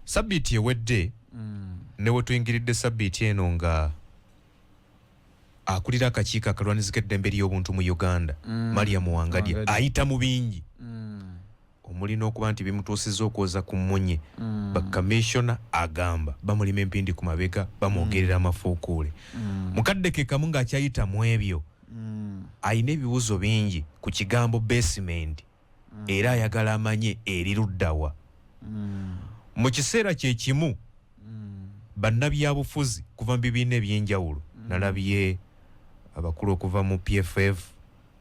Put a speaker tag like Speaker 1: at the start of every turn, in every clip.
Speaker 1: Sabbiiti ewedde ne wetuyingiridde sabbiiti eno nga akulira akakiiko akalwanizi k'eddembe ly'obuntu mu Uganda, Mariam Wangadya,
Speaker 2: Wangadya.
Speaker 1: ayita mu bingi omuli n'okuba nti bimutuusizza okwoza ku mmunye. Bakamishona agamba bamulima empindi ku mabega, bamwogerera amafuukuule. Mukadde ke kamu ng'akyayita mu ebyo, ayina ebibuuzo bingi ku kigambo basement era ayagala amanye eriruddawa. Mu kiseera kye kimu, bannabyabufuzi kuva mu bibiina ebyenjawulo, nalabye abakulu okuva mu PFF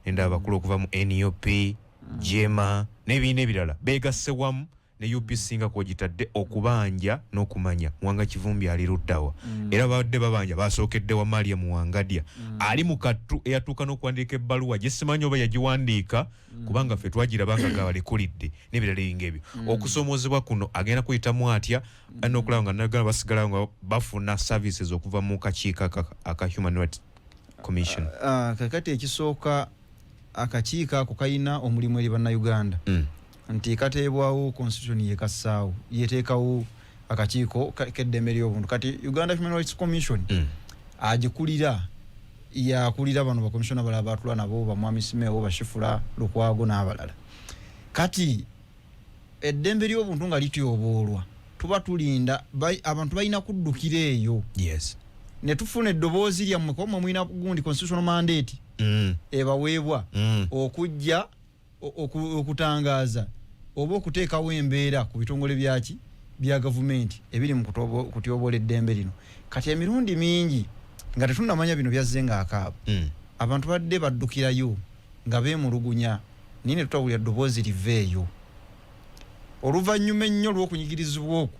Speaker 1: nenda abakulu okuva mu NUP, JEEMA n'ebibiina ebirala beegasse wamu ne UPC nga kwogitadde okubanja n'okumanya Muwanga Kivumbi ali luddawa. Era babadde babanja basookedde wa Mariam Wangadya ali mu kattu eyatuuka n'okuwandiika ebbaluwa gye simanyi oba yagiwandiika, kubanga ffe twagiraba nga gabalekulidde n'ebirala ebinga ebyo. Okusomoozebwa kuno agenda kuyitamu atya n'okulaba nga nagana basigala nga bafuna services okuva mu kakiiko aka Human Rights Commission?
Speaker 2: Ah, kakati ekisooka, akakiiko ako kalina omulimu eri Bannayuganda nti kateebwawo constitution, yekassaawo, yeteekawo akakiiko k'eddembe ly'obuntu. Kati Uganda Human Rights Commission, agikulira yakulira bano bakomishona balala batula nabo, bamwami Simeo, bashifula Lukwago n'abalala. Kati eddembe ly'obuntu nga lityoboolwa, tuba tulinda abantu balina kuddukira eyo ne tufuna eddoboozi lyammwe, kuba mmwe mulina gundi constitutional mandate ebaweebwa okujja okutangaaza oba okuteekawo embeera ku bitongole byaki bya gavumenti ebiri mu kutyoboola eddembe lino. Kati emirundi mingi nga tetunnamanya bino byazze ng'akaaba, abantu badde baddukirayo nga beemulugunya, naye ne tutawulira ddoboozi liveeyo. Oluvannyuma ennyo lw'okunyigirizibwa okwo,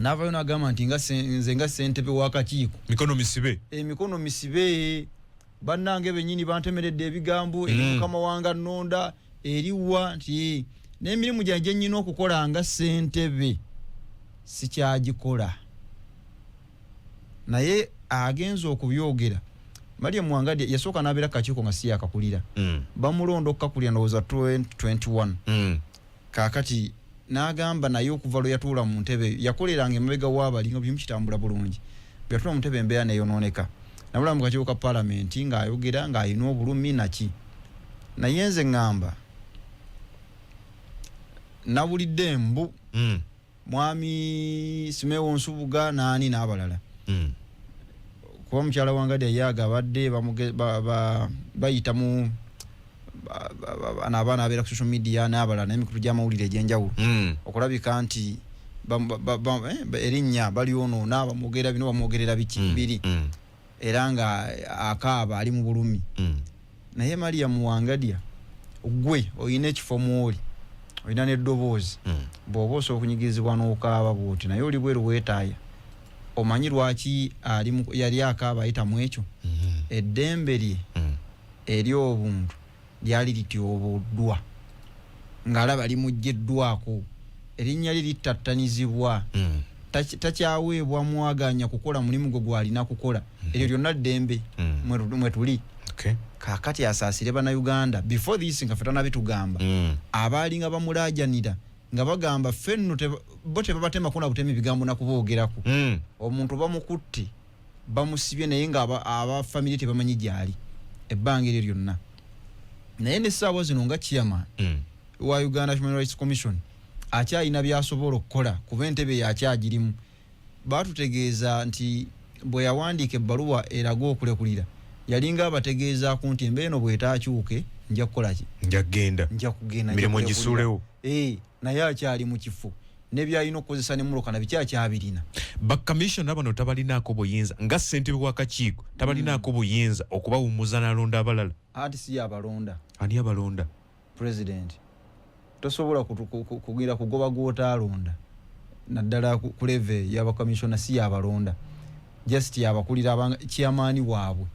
Speaker 2: n'avaayo n'agamba nti nga nze nga ssentebe w'akakiiko,
Speaker 1: mikono misibe,
Speaker 2: emikono misibe, bannange bennyini bantemeredde ebigambo eri mukama wange annonda eriwa nti n'emirimu gyange gye nnyina okukola nga ssentebe sikyagikola. Naye agenza okubyogera, Mariam Wangadya yasooka n'abeera kakiiko nga si yakakulira. Bamulonda okukakulira ndowooza 2021. Kaakati n'agamba naye okuva lwe yatuula mu ntebe, yakoleranga emabega waabali nga buli kitambula bulungi, bwe yatuula mu ntebe embeera neeyonooneka. Nabula mu kakiiko ka paalamenti ng'ayogera ng'alina obulumi naki. Naye nze ŋŋamba nawulidde mbu mwami Simeo Nsubuga naani n'abalala, kuba mukyala Wangadya ye agabadde bayita mu bano abaana abeera ku social media n'abalala n'emikutu gy'amawulire egy'enjawulo okulabika nti erinnya balyonoona, bamwogerera bino, bamwogerera biki biri, era nga akaaba ali mu bulumi. Naye Maria Muwangadya, gwe olina ekifo mwoli, olina n'eddoboozi, bw'oba osobola okunyigirizibwa n'okaaba bwoti, naye oli bweru weetaaya, omanyi lwaki ali yali akaaba ayita mu ekyo? Eddembe lye ery'obuntu lyali lityoboddwa, ng'alaba limuggiddwako, erinnya lye littattanizibwa, takyaweebwa mwaganya kukola mulimu gwe gwalina kukola. Eryo lyonna ddembe mwe tuli. Kaakati asaasire Bannayuganda. Before this nga ffe tanabitugamba, abaalinga bamulaajanira nga bagamba ffe nno bo tebabatemako na butemi bigambo nakuboogerako. Omuntu bamukutte, bamusibye, naye nga aba famire tebamanyi gyali ebbanga eryo lyonna. Naye n'essaawa zino nga chairman wa Uganda Human Rights Commission akyalina byasobola okukola, kuba entebe yakyagirimu. Batutegeeza nti bwe yawandiika ebbaluwa eraga okulekulira, yalinga abategeezaako nti embeera eno bwetaakyuke nja kukola ki?
Speaker 1: Nja kugenda.
Speaker 2: Nja kugenda, nja
Speaker 1: mirimu
Speaker 2: kulekulira.
Speaker 1: Ngisuulewo.
Speaker 2: Naye akyali mu kifo nebyalina okukozesa nemmotoka nabikyali akyabirina.
Speaker 1: Bakamishona bano tabalinaako buyinza nga ssentebe w'akakiiko, tabalinaako buyinza okubawummuza n'alonda abalala?
Speaker 2: Anti si yabalonda.
Speaker 1: Ani abalonda?
Speaker 2: President. Tosobola kugira kugoba gwotaalonda, naddala ku level y'abakamishona. Si yabalonda, just yabakulira abanga chairman waabwe.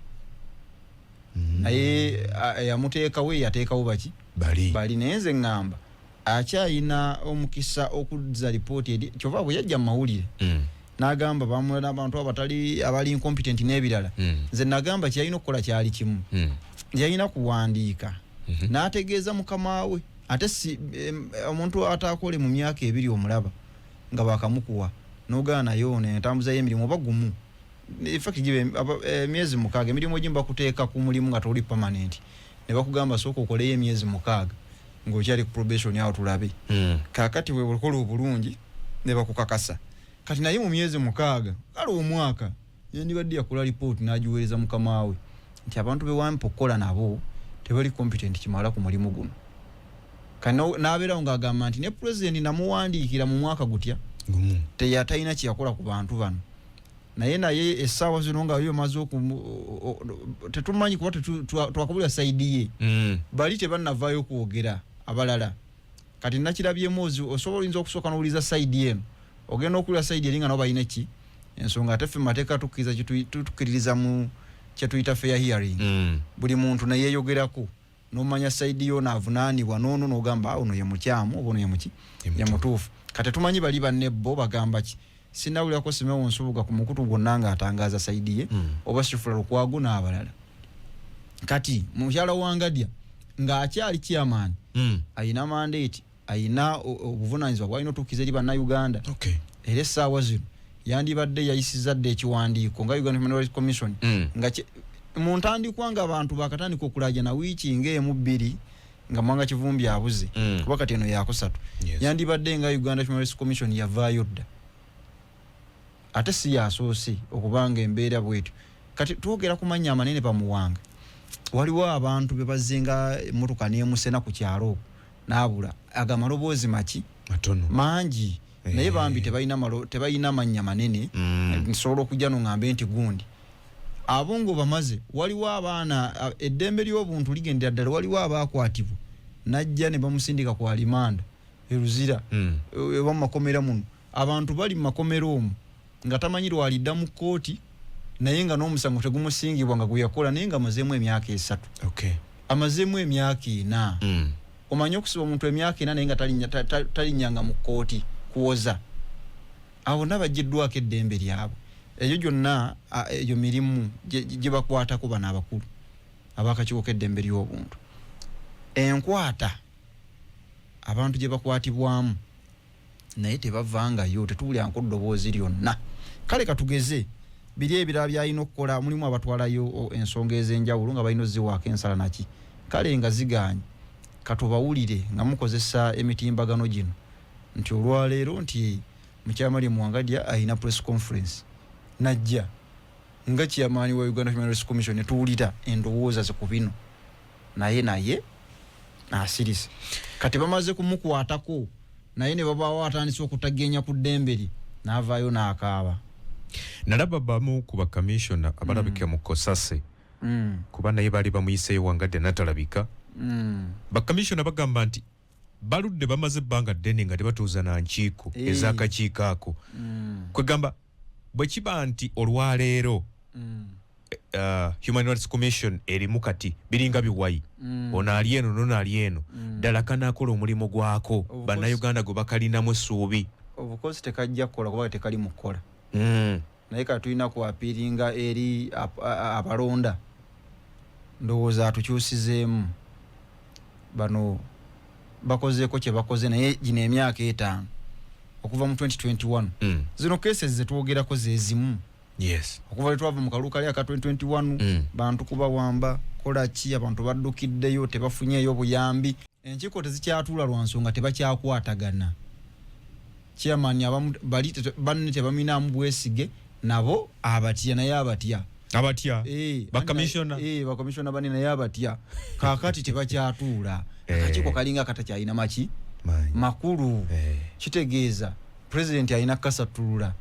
Speaker 2: Naye yamuteekawo, yateekawo baki?
Speaker 1: Bali.
Speaker 2: Bali. Naye nze ŋŋamba akyayina omukisa okuzza lipooti eri, kyova bwe yajja mu mawulire n'agamba bamulana abantu abatali abali incompetent n'ebirala. Nze nagamba kyeyalina okukola kyali kimu, yalina kuwandiika n'ategeeza mukama we. Ate si omuntu ataakole mu myaka 2 omulaba Nga bakamukuwa nogaana naye ono entambuza y'emirimu oba gumu, in fact gibe emyezi 6. Emirimu egimu bakuteeka ku mulimu nga toli permanent, ne bakugamba sooka okoleyo emyezi 6 ng'okyali ku probation, awo tulabe. Kaakati bwe bukola obulungi ne bakukakasa. Kati naye mu myezi 6, kale omwaka, yandibadde yakola lipooti n'agiweereza mukama we nti abantu be wampa okukola nabo tebali competent kimala ku mulimu guno. Kati n'abeerawo ng'agamba nti ne pulezidenti namuwandiikira mu mwaka gutya
Speaker 1: gumu,
Speaker 2: teyatalina kyeyakola ku bantu bano. Naye essaawa zino nga yo maze tetumanyi kuba twakabulira side ye. Bali tebannavaayo kwogera abalala. Kati nakirabyemu osobola oyinza okusooka n'owuliza side eno, ogenda okuwulira side eri nga nabo balina ki ensonga. Ate ffe mu mateeka tukkiriza tukkiririza mu kyetuyita fair hearing. Buli muntu neyeeyogerako nomanya side yo naavunaanibwa noono n'ogamba, "Ah, ono ye mukyamu oba ono ye muki
Speaker 1: Ye
Speaker 2: ye
Speaker 1: mutuufu."
Speaker 2: mutuufu." Kati tetumanyi bali banne bo bagamba ki. Sinawulirako Simewo Nsubuga ku mukutu gwonna ng'atangaaza side ye oba Sifula Lukwago n'abalala. Kati mukyala Wangadya ng'akyali chairman ayina mandate, ayina obuvunanyizibwa bwalina otuukiza eri Bannayuganda. Era essaawa zino yandibadde yayisiza dda ekiwandiiko nga Uganda Human Rights Commission nga mu ntandikwa nga abantu bakatandika okulajana wiiki ng'emu bbiri nga Mwanga Kivumbi abuze, kuba kati eno yakusatu. Yandibadde nga Uganda Human Rights Commission yavaayo dda, ate si yasoose okubanga embeera bwetyo. Kati twogera ku mannya amanene bamuwanga, waliwo abantu be bazzenga emmotoka n'emusena ku kyalo okwo n'abula. Ago amaloboozi maki?
Speaker 1: Matono.
Speaker 2: Mangi, naye bambi tebalina mannya manene. Nsobola okujja noŋŋambe nti gundi abo ng'obamaze. Waliwo abaana, eddembe ly'obuntu ligendera ddala. Waliwo abaakwatibwa najja ne bamusindika ku alimanda eruzira oba mu makomera muno. Abantu bali mu makomera omwo nga tamanyi lwalidda mu kkooti, naye nga n'omusango tegumusingibwa nga gwe yakola, naye nga amazeemu emyaka 3, amazeemu emyaka 4. Omanyi okusiba omuntu emyaka 4 naye nga talinnyanga mu kkooti kuwoza? Abo bonna baggiddwako eddembe lyabwe. Eyo gyonna eyo mirimu gye bakwatako bano abakulu ab'akakiiko k'eddembe ly'obuntu. Enkwata abantu gye bakwatibwamu naye tebavangayo, tetuwulyanko ddoboozi lyonna. Kale katugeze biri ebirala byalina okukola, mulimu abatwalayo ensonga ez'enjawulo nga balina oziwaako ensala naki, kale nga ziganye. Katubawulire nga mukozesa emitimbagano gino nti olwaleero nti mukyala Mariam Wangadya alina press conference, najja nga chairman wa Uganda Human Rights Commission netuwulira endowooza ze ku bino. Naye asirise. Kati bamaze kumukwatako naye ne babaawo atandise okutagenya ku ddembe lye n'avaayo n'akaaba.
Speaker 1: Nalaba bamu ku bakamishona abalabika mu Kosase, kuba naye baali bamuyiseeyo Wangadya natalabika. Bakamishona bagamba nti baludde, bamaze ebbanga ddene nga tebatuuza na nkiiko ez'akakiiko ako. Kwegamba bwe kiba nti olwaleero Human Rights Commission erimu kati biringa biwayi, ono ali eno nono ali eno, ddala kanaakola omulimu gwako Bannayuganda gwe bakalinamu essuubi?
Speaker 2: Obukozi tekajja kukola kuba tekali mu kukola. Naye kati tulina ku appealinga eri abalonda. Ndowooza atukyusizeemu. Bano bakozeeko kye bakoze, naye gino emyaka 5 okuva mu 2021, zino cases zetwogerako zezimu. Okuva lwe twava mu kalulu kali aka 2021, bantu kubawamba kola ki, abantu baddukiddeyo, tebafunyeeyo buyambi. Enkiiko tezikyatuula lwa nsonga tebakyakwatagana. Chairman abamu bali banne tebaminaamu bwesige, nabo abatya, naye abatya.
Speaker 1: Abatya bakamishona.
Speaker 2: Bakamishona banne naye abatya. Kaakati tebakyatuula. Akakiiko kalinga katakyalina maki
Speaker 1: Maanyi.
Speaker 2: makulu. Kitegeeza pulezidenti alina kasatulula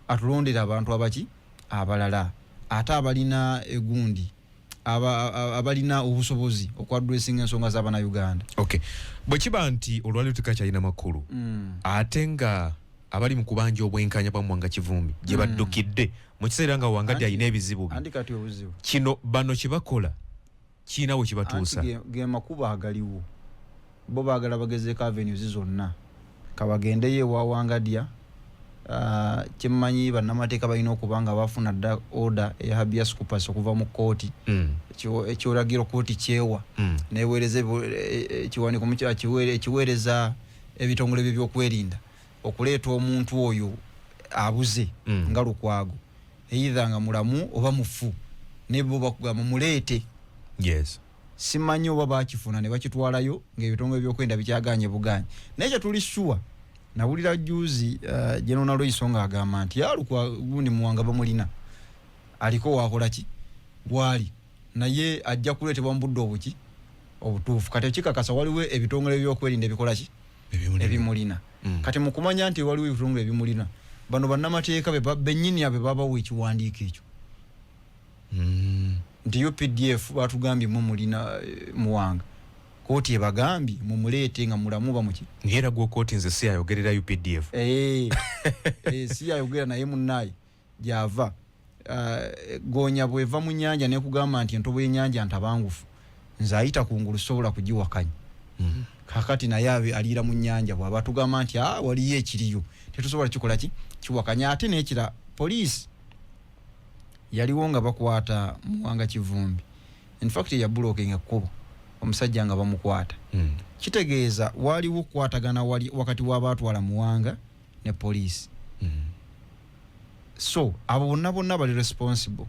Speaker 2: atulondera abantu abaki abalala ate abalina egundi abalina obusobozi okwaddressinga ensonga z'Abannayuganda.
Speaker 1: Okay, bwe kiba nti olwaliro tekakyalina makulu, ate nga abali mu kubanja obwenkanya bwa Mwanga Kivumbi gye baddukidde mu kiseera nga Wangadya alina ebizibu bye,
Speaker 2: Anti kati obuzibu
Speaker 1: kino bano kye bakola kiina we kibatuusa?
Speaker 2: Anti ge makubo agaliwo. Bo baagala bagezeeko avenues zonna, kabagendeyo ewa Wangadya. Kyemmanyi bannamateeka balina okuba nga bafuna dda order eya habeas corpus okuva mu kkooti, ekyolagiro kkooti kyewa neweereza ekiwandiiko ekiweereza ebitongole byebyokwerinda. Okuleeta omuntu oyo abuze nga Lukwago, either nga mulamu oba mufu, naye bo bakugamba muleete. Simanyi oba bakifuna ne bakitwalayo ng'ebitongole byokwenda bikyaganye buganye, naye kyetuli sure, nawulira juzi General Nalweyiso ng'agamba nti alukwa gundi Muwanga bamulina, aliko wakola ki waali, naye ajja kuleetebwa mu budde obuki obutuufu. Kati ekikakasa, waliwo ebitongole byokwerinda ebikola ki?
Speaker 1: Ebimulina.
Speaker 2: Ebimulina. Kati mu kumanya nti waliwo ebitongole ebimulina, bano bannamateeka bennyini abo babawa ekiwandiiko ekyo nti UPDF batugambye mwe mulina Muwanga, kooti ebagambye mumuleete nga mulamu oba muki.
Speaker 1: Naye era gwokooti, nze si ayogerera UPDF.
Speaker 2: Si ayogera, naye munnaye gyava. Gonya bweva mu nyanja nekugamba nti entobo y'ennyanja ntabangufu, nze ayita kungulu sobola kugiwakanya. Kakati naye aliira mu nyanja, bw'aba tugamba nti waliyo ekiriyo, tetusobola kikola ki kiwakanya. Ate nekira, poliisi yaliwo nga bakwata Muwanga Kivumbi, infact yablockinga ekkubo omusajja nga bamukwata. Kitegeeza waliwo okukwatagana wali wakati w'abatwala Muwanga ne poliisi. So abo bonna bonna bali responsible.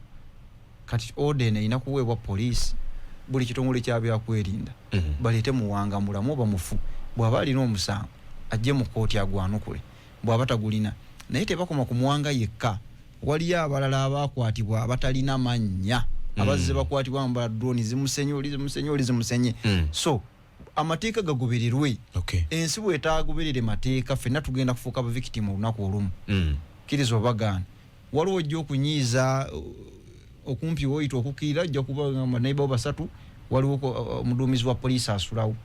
Speaker 2: Kati order eno erina kuweebwa poliisi, buli kitongole kyabyakwerinda, baleete Muwanga mulamu oba mufu. Bw'aba alina omusango ajje mu kooti agwanukule, bw'aba tagulina. Naye tebakoma ku Muwanga yekka, waliyo abalala abakwatibwa abatalina mannya, abazze bakwatibwa mbala drone zimusenye, oli zimusenye, oli zimusenye. So amateeka gagobererwe. Ensi bwetaagoberere mateeka, ffenna tugenda kufuuka ba victim olunaku olumu. Kkiriza obagaana, waliwo ojja okunyiiza okumpi woyita okukkirira, ojja kuba neighbor basatu, waliwo omuduumizi wa poliisi asulawo,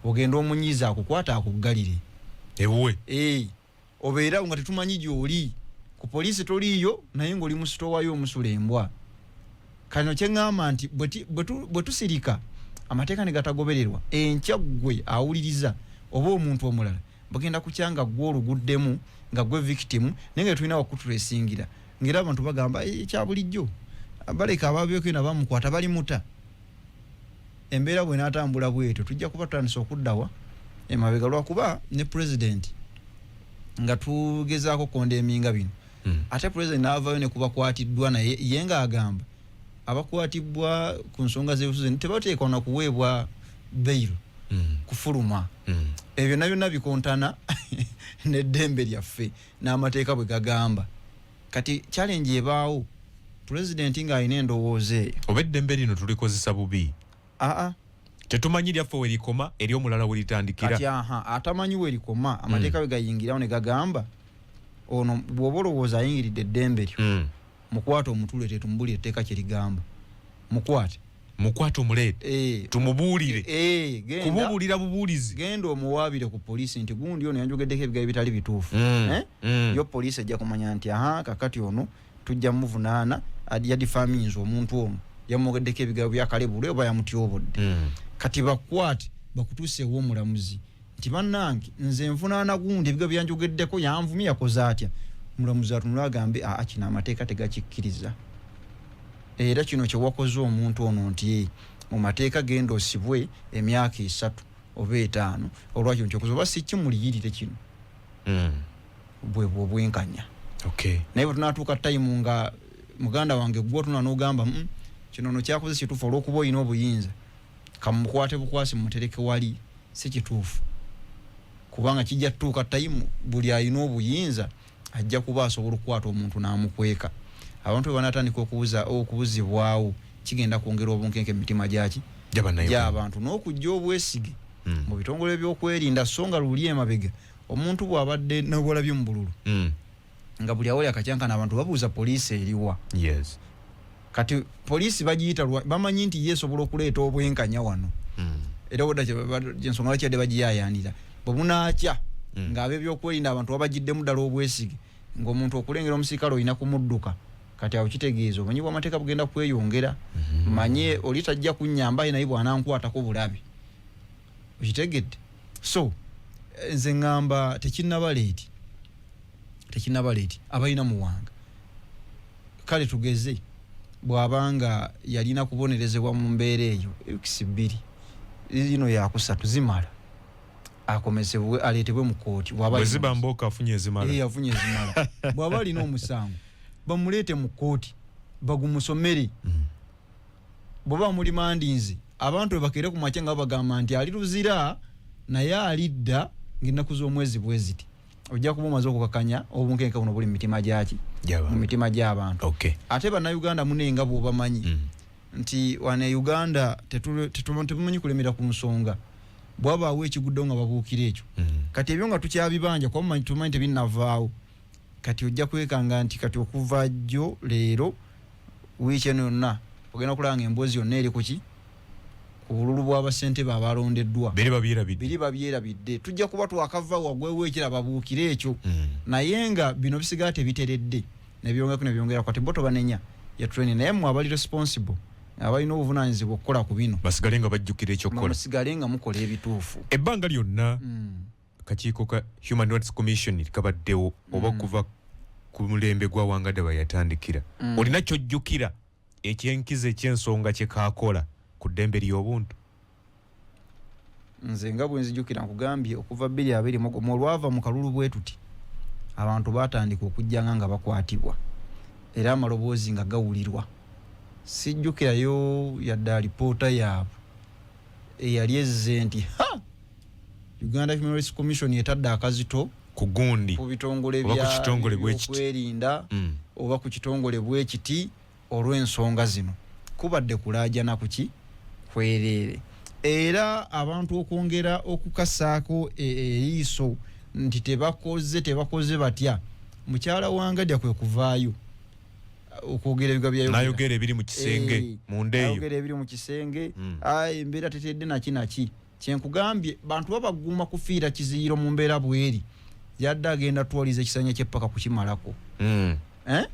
Speaker 2: ogenda omunyiiza akukwata akuggalire.
Speaker 1: Ewuwe.
Speaker 2: Obeerawo nga tetumanyi gy'oli, ku poliisi toliiyo, naye ng'oli mu sitowayo omusula embwa. Kano kyeŋŋamba nti bwe tusirika amateeka ne gatagobererwa, enkya ggwe awuliriza oba omuntu omulala bagenda kutya nga ggwe oluguddemu, nga gwe victim, naye nga tulina wakutulesingira, ngaera abantu bagamba, "Eh, kya bulijjo, baleka ababyokena bamukwata bali muta." Embeera bwenaatambula bwetyo, tujja kuba tutandise okuddawa emabega, lwakuba ne president nga tugezaako condemninga bino, ate president n'avaayo ne kubakwatiddwa, naye ye ng'agamba abakwatibwa ku nsonga z'ebusuze tebateekwa na kuweebwa bail kufuluma. Ebyo byonna byonna bikontana n'eddembe lyaffe n'amateeka bwe gagamba. Kati challenge ebaawo, pulezidenti ng'alina endowooza eyo.
Speaker 1: Oba eddembe lino tulikozesa bubi?
Speaker 2: Aa.
Speaker 1: Tetumanyi lyaffe we likoma, eri omulala we litandikira.
Speaker 2: Kati aha atamanyi we likoma, amateeka bwe gayingirawo ne gagamba ono bw'oba olowooza ayingiridde eddembe lyo, mukwate omutuleete tumubulire etteeka kye ligamba, mukwate.
Speaker 1: Mukwate omuleete. Tumubuulire.
Speaker 2: Genda,
Speaker 1: kumubuulira bubuulizi.
Speaker 2: Genda omuwaabire ku poliisi nti gundi ono yanjogeddeko ebigambo ebitali bituufu. Eh? Yo poliisi ejja kumanya nti aha, kakati ono tujja muvunaana, yadefaminze omuntu ono, yamwogeddeko ebigambo byakalebule oba yamutyobodde. Kati bakwate bakutuuse ew'omulamuzi nti bannange, nze nvunaana gundi, ebigambo byanjogeddeko, yanvumye, yakoze atya. Omulamuzi atunule agambe, aa, kino amateeka tegakikkiriza, era kino kyewakoze omuntu ono nti mu mateeka genda osibwe emyaka 3 oba 5 olwakino kyokoze, oba si kimuliyirire kino. Bwe bwenkanya. Naye bwe tunatuuka time nga muganda wange gwe otuna n'ogamba, kino no kyakoze kituufu olw'okuba olina obuyinza, kamukwate bukwasi mutereke wali," si kituufu, kubanga kijja tutuuka time buli alina obuyinza ajja kuba asobola okukwata omuntu n'amukweka. Abantu bwe banaatandika okubuzibwawo, kigenda kwongera obunkenke mu mitima gyaki?
Speaker 1: Gy'Abannayuganda.
Speaker 2: Gy'abantu n'okujja obwesige mu bitongole by'okwerinda. So nga luli emabega omuntu bw'abadde nobwolabye mu bululu, nga buli awali akacyankana abantu babuuza poliisi eriwa. Kati poliisi bagiyita bamanyi nti ye esobola okuleeta obwenkanya wano. Era wodda ensonga lwaki yadde bagiyayanira, bwe bunaakya ng'ab'ebyokwerinda abantu babagiddemu ddala obwesige, ng'omuntu okulengera omusirikale olina kumudduka, kati awo kitegeeza obumenyi bw'amateeka bugenda kweyongera. Manye oli tajja kunnyamba, ye naye bw'anankwatako bulabe, okitegedde? So nze ŋŋamba tekinnaba late, tekinnaba late. Abalina Muwanga, kale tugeze bw'abanga yalina kubonerezebwa mu mbeera eyo, weeks 2, ino yakusatu zimala. Akomezebwe, aleetebwe mu kooti.
Speaker 1: Bwe ziba mbooka, afunye ezimala.
Speaker 2: Eh, afunye ezimala. Bw'aba alina omusango, bamuleete mu kooti bagumusomere. Bw'aba mulimandinze, abantu bwe bakeere ku makya nga babagamba nti ali Luzira naye alidda ng'ennaku z'omwezi bwe ziti, ojja kuba omaze okukakanya obunkenke buno buli mu mitima gyaki?
Speaker 1: Gy'abantu.
Speaker 2: Mu mitima gy'abantu. Ate Bannayuganda munenga bw'obamanyi nti wano e Uganda tetumanyi kulemera ku nsonga. Bwabaawo ekiguddewo nga babuukira ekyo. Kati ebyo nga tukyabibanja, kuba tumanyi tebinnavaawo. Kati ojja kwekanga nti kati okuva jjo, leero, wiiki eno yonna ogenda kulaba nga emboozi yonna eri kuki? Ku bululu bw'abasentebe abalondeddwa.
Speaker 1: Biri babyerabidde.
Speaker 2: Biri babyerabidde. Tujja kuba twakava wagwewo ekira babuukire ekyo. Naye nga bino bisigala tebiteredde, nebyongerako nebyongerako. Kati bo tobanenya ya training, naye mmwe abali responsible, abalina obuvunaanyizibwa okukola ku bino,
Speaker 1: basigale nga bajjukira ekyokukola.
Speaker 2: Musigale nga mukola ebituufu.
Speaker 1: Ebbanga lyonna kakiiko ka Human Rights Commission kabaddewo, oba kuva ku mulembe gwa Wangadya bwe yatandikira, olina kyojjukira ekyenkizo ekyensonga kye kaakola ku ddembe ly'obuntu?
Speaker 2: Nze nga bwe nzijukira, nkugambye, okuva 2021 olwava mu kalulu bwe tuti, abantu batandika okujjanga nga bakwatibwa era amaloboozi nga gawulirwa. Sijjukirayo yadde alipoota yaabwe eyali ezze nti ha, Uganda Human Rights Commission etadde akazito
Speaker 1: ku gundi
Speaker 2: ku bitongole
Speaker 1: oba ku kitongole bwe kiti.
Speaker 2: byokwerinda oba ku kitongole bwe kiti olw'ensonga zino. Kubadde kulaajana kuki kwereere, era abantu okwongera okukasaako eriiso nti tebakoze batya, mukyala Wangadya kwe kuvaayo okwogera ebiga byayogera.
Speaker 1: N'ayogera ebiri mu kisenge munda eyo.
Speaker 2: Ayogera ebiri mu kisenge. Ai, embeera tetedde naki naki. Kyenkugambye, bantu babaguma kufiira kiziyiro mu mbeera bweri. Yadde agenda twaliza ekisanya kyeppaka kukimalako. Eh?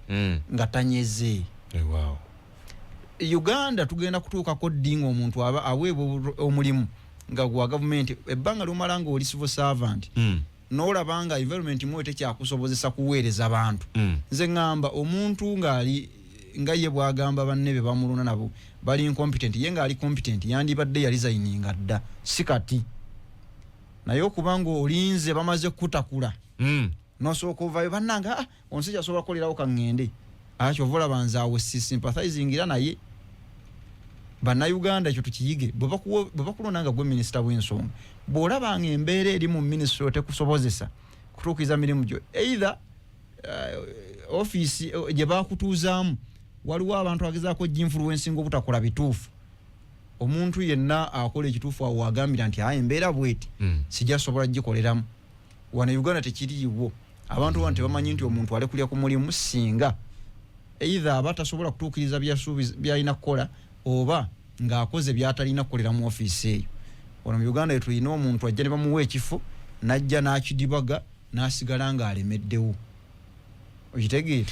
Speaker 2: Nga tanyeze.
Speaker 1: Eh, wow.
Speaker 2: Uganda tugenda kutuukako ddi nga omuntu aba aweebwa omulimu nga gwa gavumenti, ebbanga lyomala nga oli civil servant, n'olaba nga environment mwe tekyakusobozesa kuweereza bantu? Nze ŋŋamba, omuntu ng'ali nga ye bw'agamba banne be bamulonda nabo bali incompetent, ye ng'ali competent, yandibadde yaresigninga dda, si kati. Naye okuba nga olinze bamaze kukutakula, nosooka ovayo, bannanga, ah, onsi kyasobola kukolerawo, kaŋŋende. Ah, kyova olaba nze awo si sympathizingira naye. Bannayuganda ekyo tukiyige. Bwe bakulonda nga gwe minisita w'ensonga, bw'olaba nga embeera eri mu minisitule tekusobozesa kutuukiriza mirimu gyo, either ofiisi gye bakutuuzaamu waliwo abantu agezaako ginfluencinga obutakola bituufu, omuntu yenna akola ekituufu awo agambira nti aye embeera bweti, sijja sobola gikoleramu. Wano e Uganda tekiriiwo. Abantu bano tebamanyi nti omuntu alekulya ku mulimu singa either aba tasobola kutuukiriza byalina kukola oba ng'akoze byatalina kukolera mu ofiisi eyo. Wano mu Uganda tulina omuntu ajja ne bamuwa ekifo, n'ajja n'akidibaga n'asigala ng'alemeddewo. Okitegeera?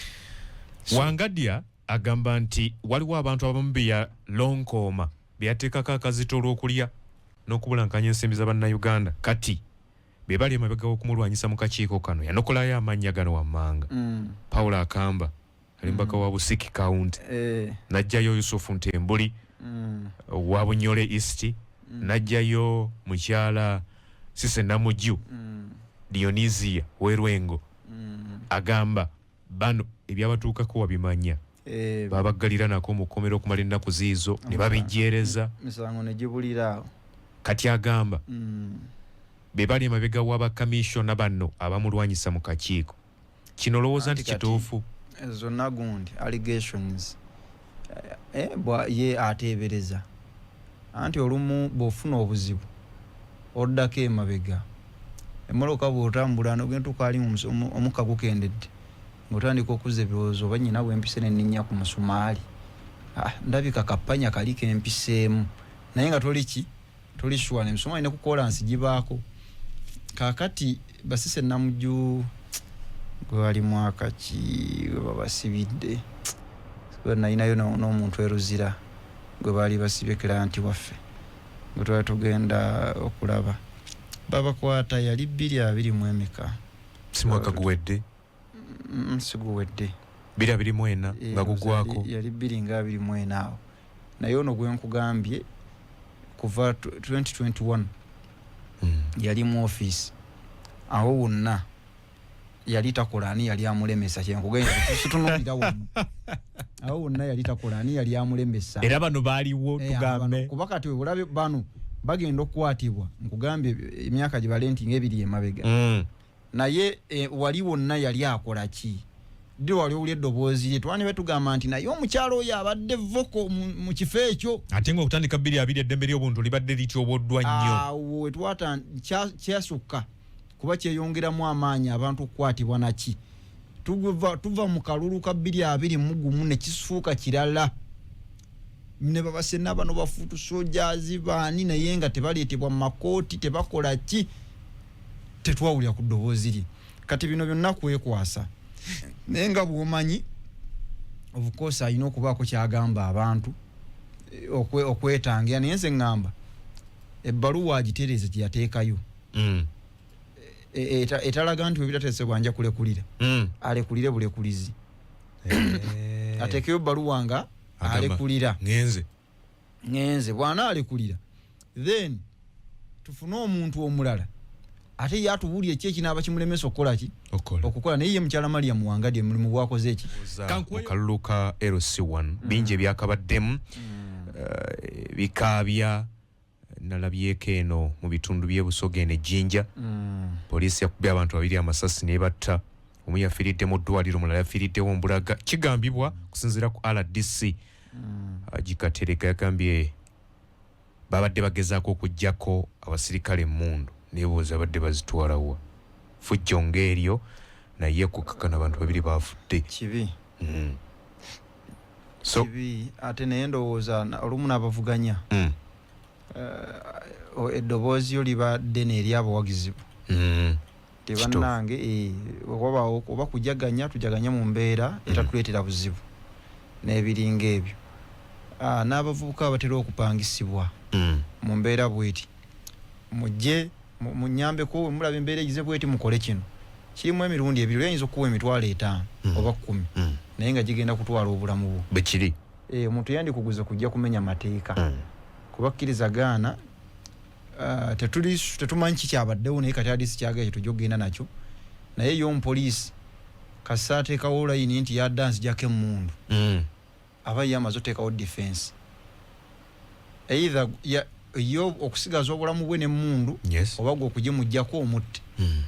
Speaker 1: Wangadya agamba nti waliwo abantu abamu be yalonkooma, be yateekako akazito olw'okulya n'okubulankanya ensimbi za Bannayuganda, kati be bali emabega w'okumulwanyisa mu kakiiko kano. Yanokolayo amannya gano wammanga: Paulo Akamba, ali mubaka wa Busiki County, n'ajjayo Yusufu Ntembuli wa Bunyole East, n'ajjayo mukyala Sise Namuju Dionisia Werwengo. Agamba bano ebyabatuukako wabimanya. Babaggalira nako mu kkomera okumala ennaku ziizo ne babijjeereza.
Speaker 2: Misango ne gibulira awo.
Speaker 1: Kati agamba be bali emabega w'abakamishona bano abamulwanyisa mu kakiiko. Kino olowooza nti
Speaker 2: Anti kati
Speaker 1: kituufu?
Speaker 2: Zonna gundi allegations, bwa ye ateebereza. Anti olumu bw'ofuna obuzibu oddako emabega, emmotoka bw'otambula nogenda tuuka ali omukka gukendedde, ng'otandika okuzza ebirowoozo, oba nyina bwempise nenninnya ku musumaali, ah, ndabika kapanya kali kempiseemu, naye nga toli ki, toli sure. Emisumaali ne ku kolansi gibaako. Kaakati basise Namuju gwe bali mwaka ki gwe babasibidde? Gwe nalinayo n'omuntu eruzira gwe baali basibye, client waffe gwe twali tugenda okulaba, babakwata yali 2020 emeka?
Speaker 1: Si mwaka guwedde?
Speaker 2: Siguwedde.
Speaker 1: 2024 nga gugwako.
Speaker 2: Yali 2024 awo. Naye ono gwe nkugambye kuva 2021. Yali mu ofiisi awo wonna yali takola, ani yali amulemesa? Kyenkugenda situnuulira wano, awo wonna yali takola, ani yali amulemesa?
Speaker 1: Era bano baaliwo. Tugambe.
Speaker 2: Kuba kati webulabe bano bagenda okukwatibwa, nkugambye emyaka gye bale nti ngaebiri emabega. Naye wali wonna yali akola ki? Ddi wali owuli eddoboozi lye? Twanibe tugamba nti naye omukyalo oyo abadde vocal mu kifo ekyo.
Speaker 1: Ate nga okutandika 2020 eddembe ly'obuntu libadde lityoboddwa nnyo.
Speaker 2: Awo wetwata kyasukka kuba kyeyongeramu amaanyi abantu okukwatibwa naki. Tuva mu kalulu ka 2021 ne kisuuka kirala, ne babasena bano ba foot soldiers baani, naye nga tebaleetebwa mu makooti, tebakola ki, tetwawulira ku ddoboozi lye. Kati bino byonna kwekwasa, naye nga bw'omanyi, of course alina okubaako kyagamba abantu okwetangira. Naye nze ŋŋamba ebbaluwa agitereeze gye yateekayo etalaga nti webitateesebwa nja kulekulira. Alekulire bulekulizi. Ateekeyo ebbaluwa nga
Speaker 1: Agamba,
Speaker 2: alekulira.
Speaker 1: Ngenze.
Speaker 2: Ngenze. Bwana alekulira, then tufune omuntu omulala ate ye atubuulire ki ekinaaba kimulemesa okukola ki.
Speaker 1: Okukola.
Speaker 2: Okukola. Naye ye mukyala Maria Muwangadya omulimu gwakoze eki?
Speaker 1: Mu kalulu ka LC1 bingi ebyakabaddemu, bikaabya. Nalabyeko eno mu bitundu by'e Busoga, eno ejjinja, poliisi yakubye abantu babiri amasasi nebatta. Omu yafiiridde mu ddwaliro, omulala yafiiriddewo mbulaga, kigambibwa kusinziira ku RDC Gikatereka yagambye babadde bagezaako okugjako abasirikale emmundu. Nebuuza badde bazitwalawa fujjo ng'eryo, naye kukakana abantu babiri bafudde.
Speaker 2: Kibi.
Speaker 1: So
Speaker 2: Kibi ate. Naye ndowooza olumu n'abavuganya eddoboozi yo liba ddene eri abawagizi bo. Tebannange, wabaawo oba kujaganya, tujaganya mu mbeera etatuleetera buzibu n'ebiringa ebyo. Ah, n'abavubuka abatera okupangisibwa mu mbeera bweti, mujje munyambeko, mulaba embeera egize bweti, mukole kino. Kirimu emirundi ebiri. Oyinza okuwa 50,000 oba 10,000, naye nga gigenda kutwala obulamu bwo.
Speaker 1: Bwekiri.
Speaker 2: Eh, omuntu yandikuguze kujja kumenya mateeka. Kubakkiriza gaana. Tetuli tetumanyi kikyabaddewo, naye kati RDC kyagala kyetujja okugenda nakyo. Naye ye omupoliisi kasita ateekawo layini nti yadde anzijako emmundu, aba ye amaze oteekawo defense, either ye okusigaza obulamu bwe n'emmundu oba gwe okugimugjako omutte.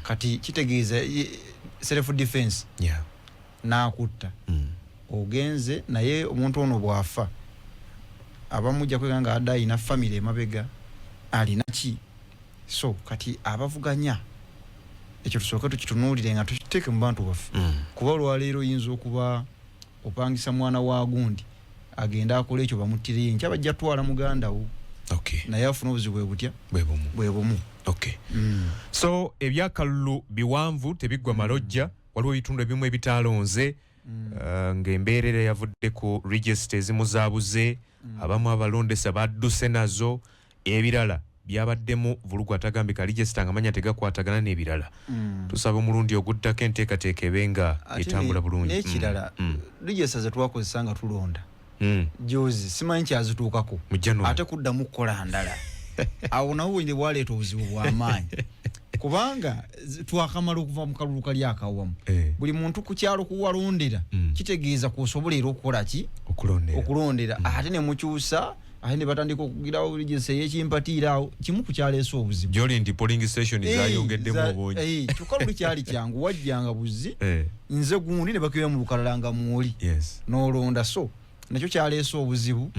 Speaker 2: Kati kitegeeza self defense, n'akutta. Ogenze naye omuntu ono bw'afa, abamujja kwega nga adde alina famire emabega, alina ki. So kati abavuganya ekyo tusooke tukitunuulire nga tukiteeke mu bantu baffe. Kuba olwaleero oyinza okuba opangisa mwana wa gundi agende akola ekyo, bamuttireyo, enkya bajja twala muganda wo, naye afune obuzibu bwe butya?
Speaker 1: Bwe bumu.
Speaker 2: Bwe bumu.
Speaker 1: Okay. So ebyakalulu biwanvu, tebiggwa malojja. Waliwo ebitundu ebimu ebitalonze, ng'embeera era yavudde ku register ezimu zaabuze, abamu abalondesa badduse nazo, ebirala byabaddemu vulugu atagambika, register nga manya tegakwatagana n'ebirala. Tusaba omulundi oguddako enteekateeka ebe nga
Speaker 2: Ate
Speaker 1: etambula bulungi.
Speaker 2: N'ekirala, register zetwakozesa nga tulonda juzi, simanyi kyazituukako.
Speaker 1: Mu January.
Speaker 2: Ate kuddamu kukola ndala, awo nawo wende bwaleeta obuzibu bw'amaanyi, kubanga twakamala okuva mu kalulu kali akawamu. Buli muntu ku kyalo kuwalondera, kitegeeza kwosobola era okukola ki?
Speaker 1: Okulondera.
Speaker 2: Okulondera. Ate ne mukyusa, ate ne batandika okugirawo register ey'ekimpatiira. Awo kimu ku kyaleese obuzibu.
Speaker 1: Gyoli nti polling station zayongeddemu obungi.
Speaker 2: Kyokka luli kyali kyangu, wajjanga buzi, nze gundi, ne bakebera mu lukalala nga mwoli, n'olonda. So nakyo kyaleese obuzibu.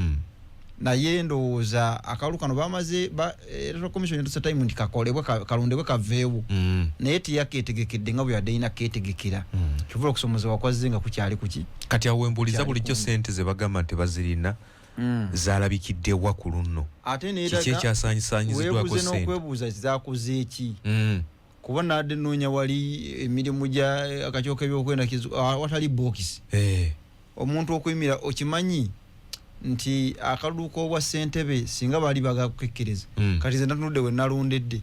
Speaker 2: Naye ndowooza akalulu kano bamaze electoral commission yatusa time nti kakolebwe, kalondebwe kaveewo. Naye teyaketegekedde nga bwe yadde erina ketegekera. Kyovula okusomozebwa kwazze nga kukyali kuki.
Speaker 1: Kati awo wembuuliza,
Speaker 2: Kyali
Speaker 1: bulijjo
Speaker 2: kumpi.
Speaker 1: sente ze bagamba nti bazirina zalabikiddewa ku luno?
Speaker 2: Ate
Speaker 1: Kiki
Speaker 2: neraga
Speaker 1: ekyasaanyisaanyiziddwako
Speaker 2: weebuuze
Speaker 1: sente?
Speaker 2: N'okwebuuza zakoze eki? Kuba nadde nnoonya wali emirimu gya akakiiko k'ebyokwenda watali bookisi. Omuntu okuyimira, okimanyi nti akalulu k'obwa ssentebe singa baali bagakukekkereza, kati nze natunudde we nalondedde,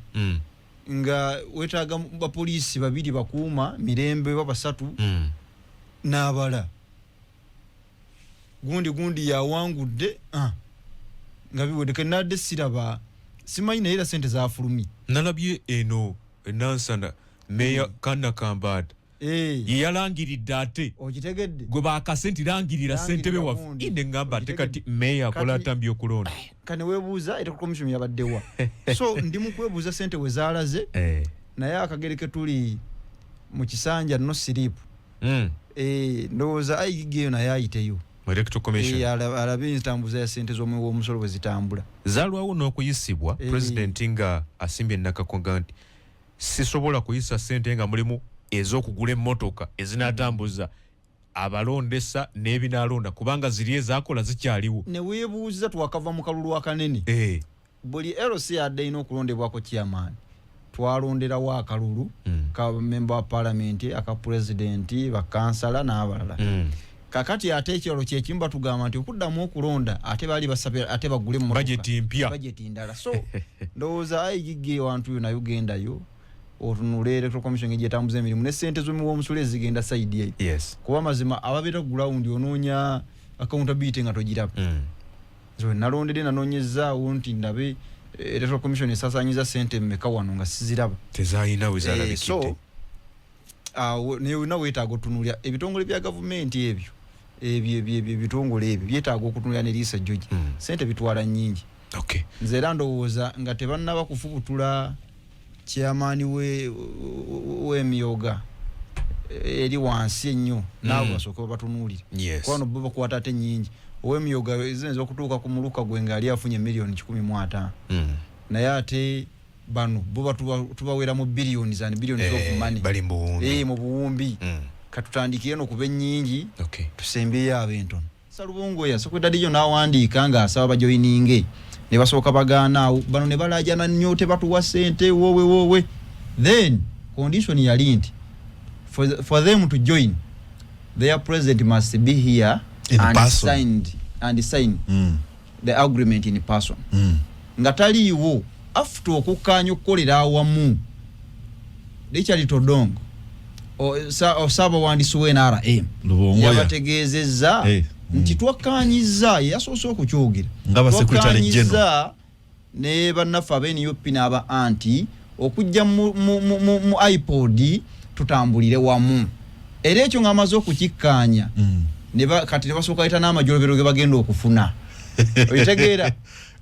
Speaker 2: nga weetaaga bapoliisi babiri bakuuma mirembe ba basatu n'abala gundi gundi yawangudde, ah, nga biwedde. Kenadde siraba. Simanyi, naye era sente zafulumye.
Speaker 1: Nalabye eno enansana meya kana Kambaata ye yalangiridde ate.
Speaker 2: Okitegedde?
Speaker 1: Gwe bakase nti langirira ssentebe waffe.
Speaker 2: Gundi.
Speaker 1: Ine ngamba ate
Speaker 2: Okitegedde?
Speaker 1: kati meya akola atambi okulonda.
Speaker 2: Kane weebuuza electoral commission yabaddewa? So ndi mu kwebuuza sente we zaalaze. Naye akageri ke tuli mu kisanja, no sleep. Ndowooza IGG eyo naye ayiteyo.
Speaker 1: Mu electoral commission.
Speaker 2: Alabe entambuza ya sente z'omuwi w'omusolo bwe zitambula.
Speaker 1: Zalwawo n'okuyisibwa. Pulezidenti nga asimbye nakakonga nti sisobola kuyisa sente nga mulimu ez'okugula emmotoka ezinatambuza abalondesa n'ebinaalonda, kubanga ziri ezakola zikyaliwo.
Speaker 2: Ne weebuuza, twakava mu kalulu akanene. Buli LC adde erina okulondebwako chairman, twalonderawo akalulu ka member wa parliament, aka president, bakansala n'abalala. Kakati ate ekyalo kyekimu batugamba nti okuddamu okulonda, ate baali basabye ate bagule emmotoka.
Speaker 1: Bajeti mpya.
Speaker 2: Bajeti ndala. So ndowooza IGG ewantu yo nayo gendayo otunule electoral commission egyetambuza emirimu ne sente z'omuwi w'omusolo ezigenda side eyo. Kuba mazima ababeera ku ground, onoonya accountability nga togiraba. Nze nalondedde, nanoonyezaawo nti ndabe electoral commission esaasaanyiza sente mmeka wano, nga siziraba.
Speaker 1: Tezalina we
Speaker 2: So
Speaker 1: zalabikidde.
Speaker 2: Awo newena weetaaga otunuulira ebitongole bya gavumenti ebyo, ebyo ebitongole ebyo byetaaga okutunulira neriisa ejjogi. Sente bitwala nnyingi. Nze era ndowooza nga tebannaba kufubutula chairman w'emyoga eri wansi ennyo, naabo basooke babatunuulire. Kubano bo bakwata ate nnyingi. Ow'emyoga ziyinza okutuuka ku muluka gwe nga yali afunye miliyoni 150. Naye ate bano bo tubawera mu billions and billions of money.
Speaker 1: Bali mu buwumbi.
Speaker 2: Mu buwumbi. Katutandikire no kuba ennyingi, tusembyeyo ab'entono. Salubongoya secretary yo n'awandiika ng'asaba bajoyininge, ne basooka bagaana awo. Bano ne balaajana nnyo, tebatuwa ssente, woowe woowe. Then condition yali nti for them to join, their president must be here
Speaker 3: In
Speaker 2: and
Speaker 3: person.
Speaker 2: signed and sign the agreement in person. Nga taliiwo, after okukkaanya okukolera awamu, Richard Todwong, saabawandiisi w'NRM,
Speaker 3: Lubongoya.
Speaker 2: yabategeezezza nti twakkaanyizza, ye yasoose okukyogera,
Speaker 3: Nga ba Secretary
Speaker 2: twakkaanyizza ne bannaffe aba NUP n'aba anti okujja mu IPOD tutambulire wamu. Era ekyo ng'amaze okukikkaanya, kati ne basooka yita n'amajolobero ge bagenda okufuna. Okitegeera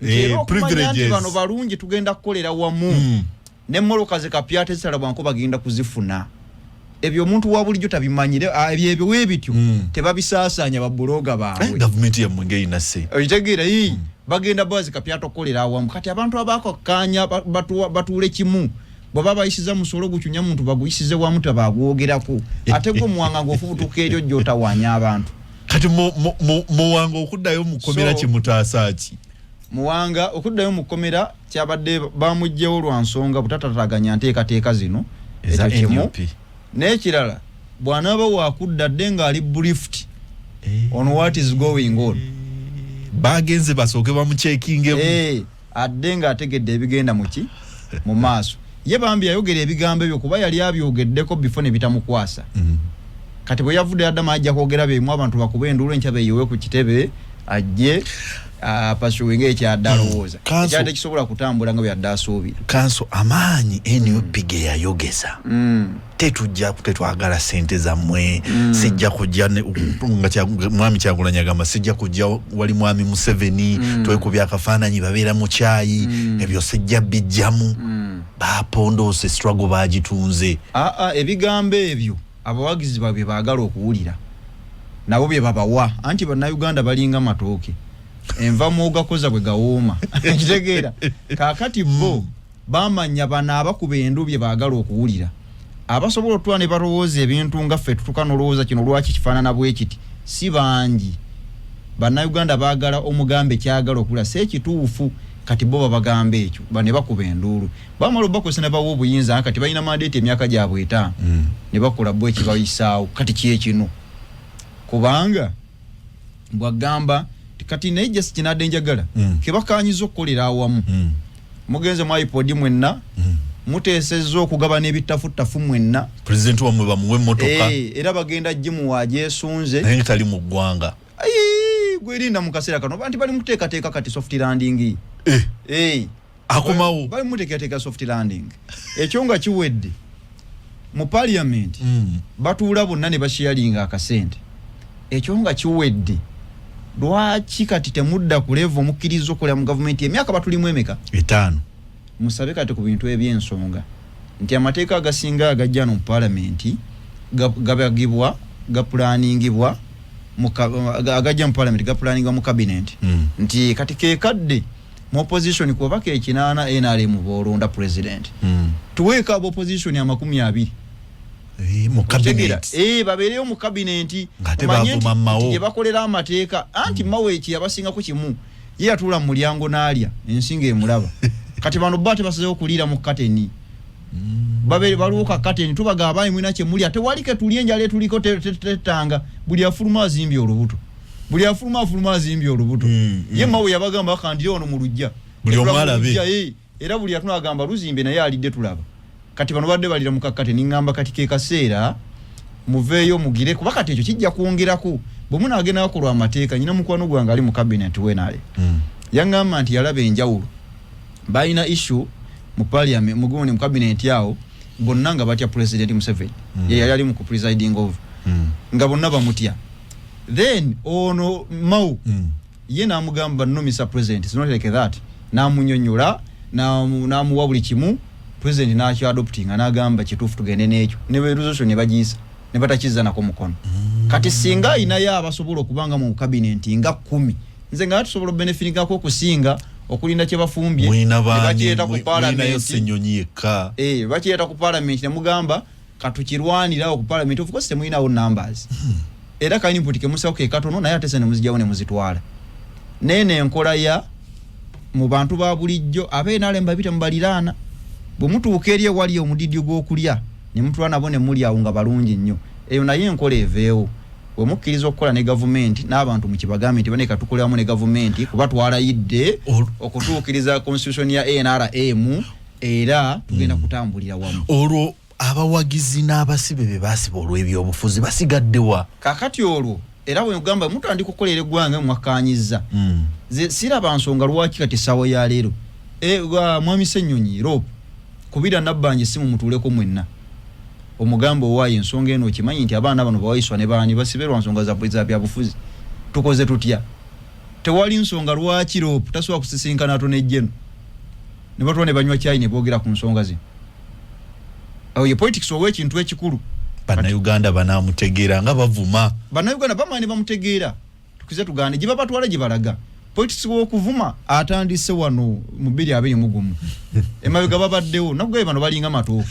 Speaker 2: nti era okumanya nti
Speaker 3: privileges.
Speaker 2: bano balungi, tugenda kukolera wamu, n'emmoloka ze kapya tezitalabwanko bagenda kuzifuna. Ebyo omuntu wa bulijjo tabimanyire. Ebyo ebyo weebityo tebabisaasaanya babuloga baabwe.
Speaker 3: Gavumenti yammwe ng'erina ssente.
Speaker 2: Okitegeera? Ii, bagenda bazi kapya tokolera awamu. Kati abantu abakakkaanya batuule kimu, bwaba bayisiza musolo gucunya muntu, baguyisize wamu, tabagwogerako. Ate gwe Muwanga ng'ofubutuka eryo gy'otawaanya abantu.
Speaker 3: Kati Muwanga okuddayo mu kkomera kimutaasa ki?
Speaker 2: Muwanga okuddayo mu kkomera kyabadde bamuggyewo lwa nsonga butatataganya nteekateeka zino.
Speaker 3: Eza
Speaker 2: Ekyo kimu.
Speaker 3: NUP.
Speaker 2: N'ekirala, bw'anaaba wakudda, dde ng'ali briefed on what is going on.
Speaker 3: Bagenze basooke bamukyekingemu.
Speaker 2: Adde ng'ategedde ebigenda muki mu maaso. Ye bambi yayogera ebigambo ebyo kuba yali abyogeddeko before ne bitamukwasa. Kati bwe yavudde addamu ajja kwogera byemu, abantu bakuba enduulu, enkya beeyiwe ku kitebe, ajje apasuwinga ekyadde alowooza ekyadde kisobola kutambula nga bwe yadde asuubira.
Speaker 3: Kanso amaanyi NUP ge yayogeza, tetujja, tetwagala sente zammwe, sijja kujja nga mwami Kyagulanyi agamba sijja kujja wali mwami Museveni, twekubya akafaananyi babeera mu kyayi, ebyo sijja bijjamu. Bapondoose, struggle bagitunze.
Speaker 2: Aa, ebigambo ebyo abawagizi babwe baagala okuwulira, nabo bye babawa. Anti Bannayuganda balinga matooke, enva mwogakoza bwe gawooma. Kitegeera? Kaakati bo bamanya bano abakuba endu bye baagala okuwulira. Abasobola otula ne balowooza ebintu nga ffe tutuka nolowooza kino lwaki kifaanana bwe kiti, si bangi. Bannayuganda baagala omugambe kyagala okuwulira, si ekituufu. Kati bo babagamba ekyo, ne bakuba enduulu, bamala obakozesa ne bawa obuyinza. Kati balina mandate emyaka gyabwe 5, ne bakola bo ekibayisaawo. Kati kyekino, kubanga bwagamba kati naye just kinadde njagala kebakanyiza okukolera awamu. Mugenze mu IPOD mwenna, muteesezza okugabana ebitafuttafu mwenna.
Speaker 3: Pulezidenti wammwe bamuwe emmotoka.
Speaker 2: Era bagenda gimuwa agyesunze.
Speaker 3: Naye nga tali mu ggwanga.
Speaker 2: Ai, gwerinda mu kaseera kano, banti bali mukuteekateeka kati soft landing.
Speaker 3: Akomawo.
Speaker 2: Bali muteekateeka soft landing. Ekyo nga kiwedde, mu parliament batuula bonna ne basharinga akasente. Ekyo nga kiwedde, lwaki kati temudda ku level mukkiriza okolera mu gavumenti? Emyaka batulimu emeka?
Speaker 3: 5.
Speaker 2: Musabe kati ku bintu ebyensonga nti amateeka agasinga agajja no mu palamenti gabagibwa, gapulaningibwa, agajja mu palamenti gapulaningibwa mu cabinet. Nti kati kekadde mu opposition kuba ke 8 NRM bolonda president. Tuweeka aba opposition 20.
Speaker 3: Mu cabinet.
Speaker 2: Babeereyo mu cabinet.
Speaker 3: Ng'ate
Speaker 2: Omanye
Speaker 3: bavuma Mao.
Speaker 2: nti gye bakolera amateeka. Anti Mao eki yabasingako kimu, ye yatuula mu mulyango n'alya ensi ng'emulaba. Kati bano bo ate basazeewo okuliira mu kateni. Babeere baliwo ka kateni, tubaga abayi mulina kye mulya, tewali ke tulya, enjala etuliko tetanga. Buli afuluma azimbye olubuto, buli afuluma afuluma azimbye olubuto. Ye Mao yabagamba bakandire wano mu luggya.
Speaker 3: Buli omu
Speaker 2: Etula mu
Speaker 3: alabe.
Speaker 2: luggya, era buli atuna agamba luzimbe naye alidde tulaba. Kati bano badde balira mu kakate, ningamba kati ke kaseera muveeyo mugire, kuba kati ekyo kijja kwongerako bwe munaagenda bakolwa amateeka. Nyina mukwano gwange ali mu cabinet wenale. Yaŋŋamba nti yalaba enjawulo, balina issue mu parliament, mu gundi, mu cabinet awo bonna nga batya President Museveni. Ye yali ali mu ku presiding over. Nga bonna bamutya. Then ono Mao ye n'amugamba, "No, Mr President, it's not like that." N'amunyonyola, n'amuwa buli kimu. President n'akyadoptinga n'agamba kituufu, tugende n'ekyo, ne resolution ne bagiyisa ne batakizza nako mukono. Kati singa ayinayo abasobola okubanga mu cabinet nga 10, nze nga tusobola obenefitingako okusinga okulinda kye bafumbye
Speaker 3: Mulina
Speaker 2: ne
Speaker 3: baani?
Speaker 2: bakireeta ku
Speaker 3: Mulinayo
Speaker 2: parliament.
Speaker 3: Ssenyonyi yekka.
Speaker 2: Bakireeta ku parliament ne mugamba katukirwanirawo ku parliament. Of course temulinawo numbers, era ka input kemusawo ke katono, naye ate se ne muzijjawo ne muzitwala. Naye nenkola ya mu bantu ba bulijjo abeNRM babi temubaliraana. Bwe mutuuka eri ewali omudidi gw'okulya ne mutula nabo ne muli awo nga balungi nnyo, eyo naye enkola eveewo. Bwe mukkiriza okukola ne gavumenti n'abantu mukibagambe nti baneka tukoleramu ne gavumenti kuba twalayidde okutuukiriza constitution ya NRM, era tugenda kutambulira wamu.
Speaker 3: Olwo abawagizi n'abasibe be baasiba olw'ebyobufuzi basigaddewa?
Speaker 2: Kakati olwo era bwe mugamba mutandika okukolera eggwanga mwakkaanyizza. Nze siraba nsonga lwaki kati essaawa ya leero mwami Ssenyonyi Rob kubira Nabbanja essimu, mutuuleko mwenna, omugamba owaayo ensonga eno, okimanyi nti abaana bano bawayiswa ne baani basibe lwa nsonga za byabufuzi, tukoze tutya? Tewali nsonga lwaki Rob tasobola kusisinkana Attorney General ne batuula ne banywa kyayi ne boogera ku nsonga zino. Awo ye politics ow'ekintu ekikulu.
Speaker 3: Bannayuganda banaamutegeera nga bavuma?
Speaker 2: Bannayuganda bamala ne bamutegeera. Tukize tugaane, gye babatwala gye balaga. Politics w'okuvuma atandise wano mu 2021, emabega babaddewo. Nakugabe bano balinga matooke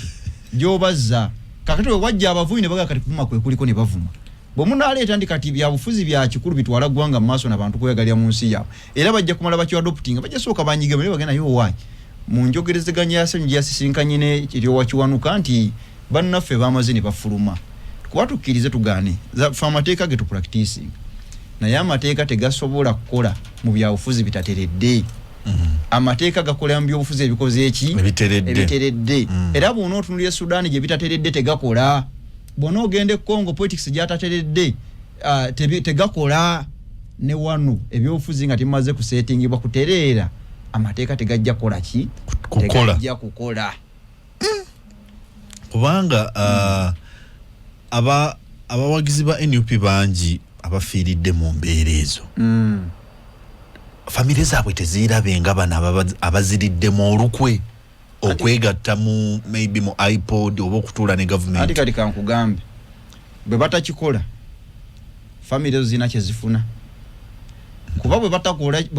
Speaker 2: gy'obazza. Kakati we wajja abavumi ne bagaa kati kuvuma kwe kuliko ne bavuma. Bwe munaaleeta nti kati byabufuzi bya kikulu bitwala ggwanga mu maaso n'abantu kweyagalira mu nsi yaabwe, era bajja kumala bakyo adoptinga, bajja sooka banyige naye bagenda yo owaayi. Mu njogerezeganya ya Ssenyu gye yasisinkanye ne Kiryowa Kiwanuka nti bannaffe bamaze ne bafuluma, kuba tukkirize tugaane, ffe amateeka ge tupracticing, naye amateeka tegasobola kukola mu byabufuzi bitateredde. Amateeka gakolera mu byobufuzi ebikoze eki?
Speaker 3: Ebiteredde.
Speaker 2: Ebiteredde. Era bw'onootunulira Sudaani gye bitateredde tegakola, bw'onoogenda e Congo politics gyatateredde tegakola, ne wano ebyobufuzi nga temumaze kusetingibwa kutereera, amateeka tegajja kukola ki?
Speaker 3: Kukola.
Speaker 2: Tegajja kukola.
Speaker 3: Kubanga abawagizi ba NUP bangi abafiiridde mu mbeera ezo. Famire zaabwe teziirabe nga bano abaziriddemu olukwe okwegatta mu maybe mu IPOD oba okutuula ne
Speaker 2: Anti
Speaker 3: gavumenti.
Speaker 2: Kati kankugambe, bwe batakikola famire ezo zirina kyezifuna, kuba bwe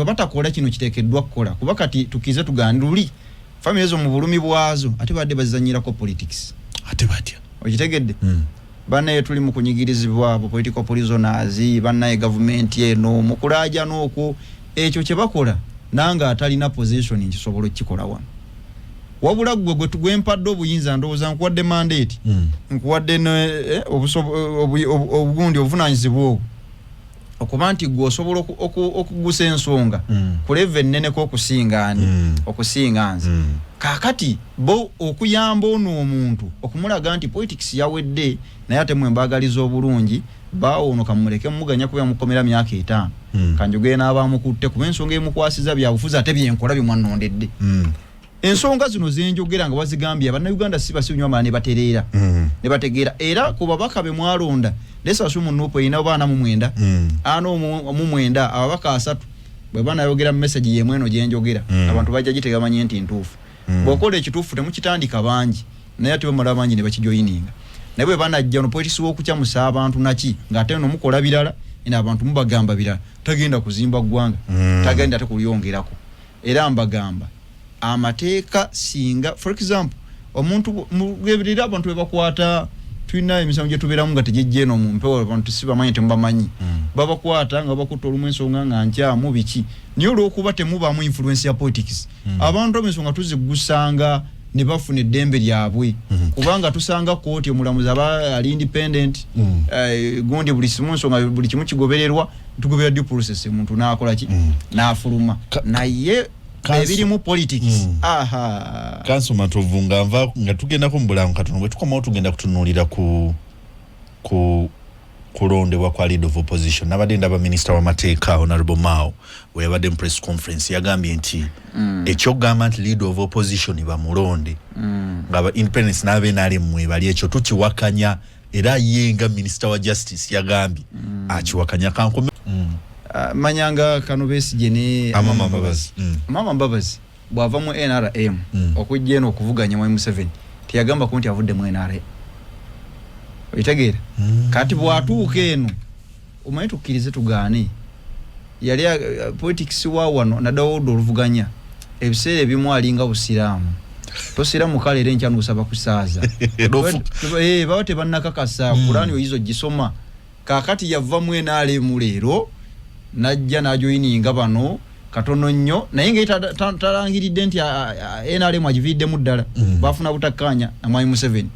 Speaker 2: batakola kino kiteekeddwa kukola, kuba kati tukize tugande luli famire ezo mu bulumi bwazo ate badde bazizanyirako politics.
Speaker 3: Ate batya?
Speaker 2: Okitegedde? Bannaye tuli mu kunyigirizibwa abo political prisoners, bannaye gavumenti eno mukulaajana okwo ekyo kye bakola, nange atalina position nkisobola okukikola wano. Wabula gwe gwempadde obuyinza, ndowooza nkuwadde mandate, nkuwadde obugundi, obuvunanyizibwa obwo okuba nti gwe osobola okugusa ensonga ku level enneneko okusinga ani? Okusinga nze. Kaakati bo okuyamba ono omuntu okumulaga nti politics yawedde, naye ate mwe mbaagaliza obulungi, baawo ono kamuleke muganya kuba yamukomera myaka 5. Kanjogere n'abamukutte kuba ensonga emukwasiza byabufuzi, ate byenkola bye mwannondedde. Ensonga zino zenjogera nga wazigambye, Abannayuganda si basiru nnyo, ne batereera ne bategeera. Era ku babaka be mwalonda, lesasu mu NUP erina oba 49, 49, ababaka 30 bwe banayogera message yemu eno gyenjogera, abantu bajja gitega bamanye nti ntuufu. Bw'okola ekituufu temukitandika bangi, naye ate bamala bangi ne bakijoyininga. Naye bwe banajja no politics w'okukyamusa abantu naki, ng'ate no mukola birala, eno abantu mubagamba birala, tagenda kuzimba ggwanga, tagenda ate kulyongerako. Era mbagamba amateeka, singa for example omuntu mugebirira abantu bebakwata, tulina emisango gyetubeeramu nga tegijja eno mu mpewo, abantu sibamanyi, temubamanyi, babakwata nga bakutta olumu ensonga nga nkyamu biki, naye olwokuba temubaamu influence ya politics, abantu abo ensonga tuzigusanga ne bafuna eddembe lyabwe, kubanga tusanga kooti omulamuzi aba ali independent, gundi buli simu nsonga buli kimu kigobererwa, tugoberera due process, omuntu n'akola ki, n'afuluma. Naye ebirimu politics, aha.
Speaker 3: Kanso Matovu, nga nva nga tugendako mu bulango katono, bwe tukomawo tugenda kutunuulira ku kulondebwa kwa leader of opposition. Nabadde ndaba minisita w'amateeka Honorable Mao we yabadde mu press conference, yagambye nti ekyokugamba nti leader of opposition bamulonde nga ba independence n'abe NRM mwebali, ekyo tukiwakanya. Era ye nga minisita wa justice yagambye akiwakanya. Kankome.
Speaker 2: Manyanga kano Besigye ne
Speaker 3: Amama Mbabazi.
Speaker 2: Mama Mbabazi bw'ava mu NRM okujja eno okuvuganya mwami Museveni, teyagambako nti avudde mu NRM, okitegeera? Kati bw'atuuka eno, omanyi tukkirize tugaane, yali politics wa wano naddala oludda oluvuganya ebiseera ebimu alinga busiraamu, tosiramu kale era enkya n'osaba kusaaza. Baba tebannakakasa. Kurani oyiza ogisoma. Kaakati yava mu NRM leero najja n'ajoyininga bano katono nnyo, naye nga talangiridde nti NRM agiviiriddemu ddala. Bafuna butakkaanya na mwami Museveni,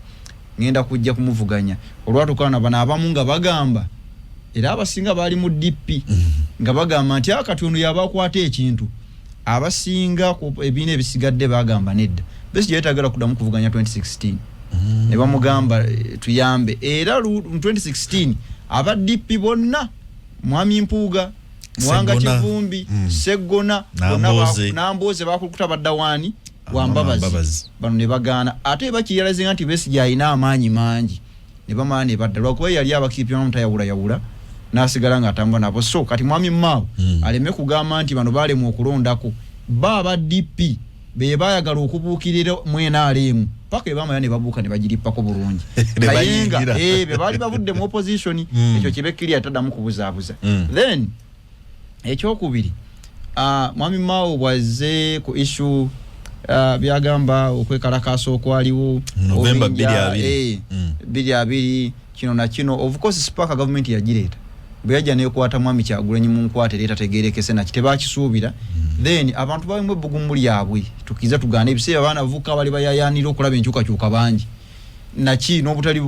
Speaker 2: ngenda kujja kumuvuganya. Olwatukana bano abamu nga bagamba, era abasinga baali mu DP, nga bagamba nti akati ono yaba akwata ekintu. Abasinga ku ebibiina ebisigadde bagamba nedda, Besigye yetagala kuddamu kuvuganya 2016, ne bamugamba tuyambe. Era mu 2016 aba DP bonna, mwami Mpuuga, Muwanga
Speaker 3: Seggona.
Speaker 2: Kivumbi, Seggona, bonna
Speaker 3: Namboze.
Speaker 2: Namboze, bakulukuta badda waani?
Speaker 3: Wa
Speaker 2: Wambabazi.
Speaker 3: Mbabazi.
Speaker 2: Bano ne bagaana, ate bakiyalazinga nti Besigye alina amaanyi mangi, ne bamala ne badda, lwakuba yali abakiipyamu tayawulayawula n'asigala ng'atambula nabo. So kati mwami Mao aleme kugamba nti bano balemwa okulondako ba aba DP be baayagala okubuukirira mu NRM paka ebamala ne babuuka ne bagirippako bulungi.
Speaker 3: Ne
Speaker 2: naye nga
Speaker 3: bayingira.
Speaker 2: Be baali bavudde mu opposition. Ekyo kibe clear, taddamu kubuzaabuza. Then ekyokubiri, mwami Mao bwazze ku issue, byagamba okwekalakaasa okwaliwo
Speaker 3: November
Speaker 2: obinja,
Speaker 3: 20.
Speaker 2: 20 kino na kino, of course spark gavumenti yagireeta bwe yajja nekwata mwami Kyagulanyi mu nkwata era tategerekese naki, tebakisuubira. Then abantu balimu ebbugumu lyabwe, tukiza tugaana, ebiseera abaana bavubuka bali bayayanira okulaba enkyukakyuka bangi naki n'obutali